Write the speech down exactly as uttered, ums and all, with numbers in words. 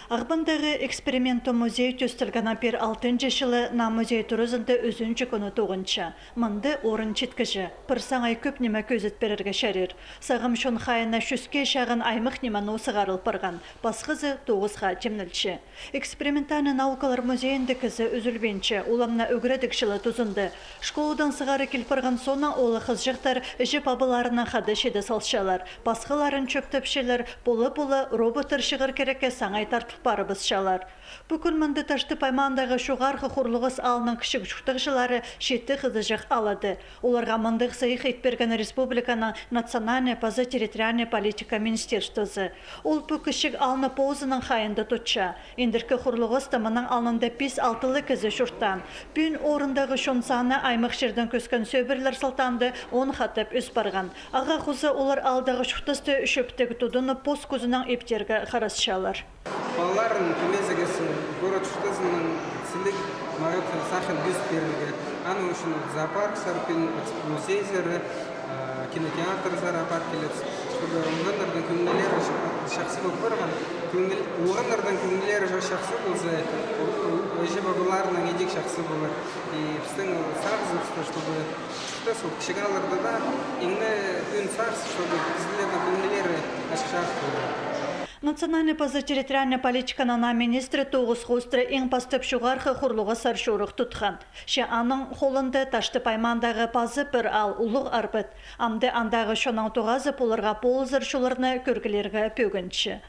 Ағбандағы экспериментум музей тӧстелгеннең пеер алтынҷы чылы наа музей туразында ӱзінҷі кӱні тоғынча. Мында орын читкіҷе, пір саңай кӧп ниме кӧзіт перерге чарир. Сағам чон хайиина чӱске чағын аймах ниме ноо сығарыл парған, пасхазы тоғысха тимнелче. Экспериментальный наукалар музейінде кізі ӱзӱлбинче, уламны ӱгредігҷілер тузында. Школадаң сығара кил парған соонаң оолах-хызыҷахтар іҷе-пабаларынаң хада чиде салчалар, пасхаларын чӧптепчелер, пу ла пу ла роботтар чығар кирекке саңай тартыл парыбысчалар. Пу кӱн мында Таштып аймағындағы Чоғархы Хурлуғас аалның кічіг чуртағҷылары читі хызыҷах алады. Оларға мындағ сыйых ит пирген республиканың национальнай паза территориальнай политика министерствозы. Ол пу кічіг аалны позының хайиинда тутча. Индіркі Хурлуғаста мының алнында пис-алты ла кізі чуртаан. Пӱӱн орындағы чон саны аймах чирдең кӧскен сӧбірелер салтанында он хатап ӧс парған. Ағаа хоза олар аалдағы чуртасты чӧптіг тудынып, пос кӱзінең иптерге харасчалар. Палаларның кӧмезі килзе, город чуртазының сіліг маңат сахын кӧзіт пирерге. Аның ӱчӱн зоопарк сар, пин музей сар, а, кинотеатр сар апарып килебіс, чтобы улғаннарның кӧңнілері ча-, чахсы полып парған. Кӧңніл-, улғаннарның кӧңнілері ча-, чахсы полза, ол, ол іҷе-пабаларның идӧк чахсы полар. И пістің сағызыбыс та, чтобы чуртас ол кічіг аалларда даа иң не пӱӱн сағыс, чтобы кізілернің кӧңнілері ачыхчах полар. Национальнай паза территориальнай политиканың наа министрі тоғыс хоостыра иң пастап Чоғархы Хурлуғасар чорых тутхан. Че аның холында Таштып аймағындағы паза пір аал Улуғ Арбат. Амды андағы чонның тоғазы поларға полызар чолларны кӧргілерге пӧгінче.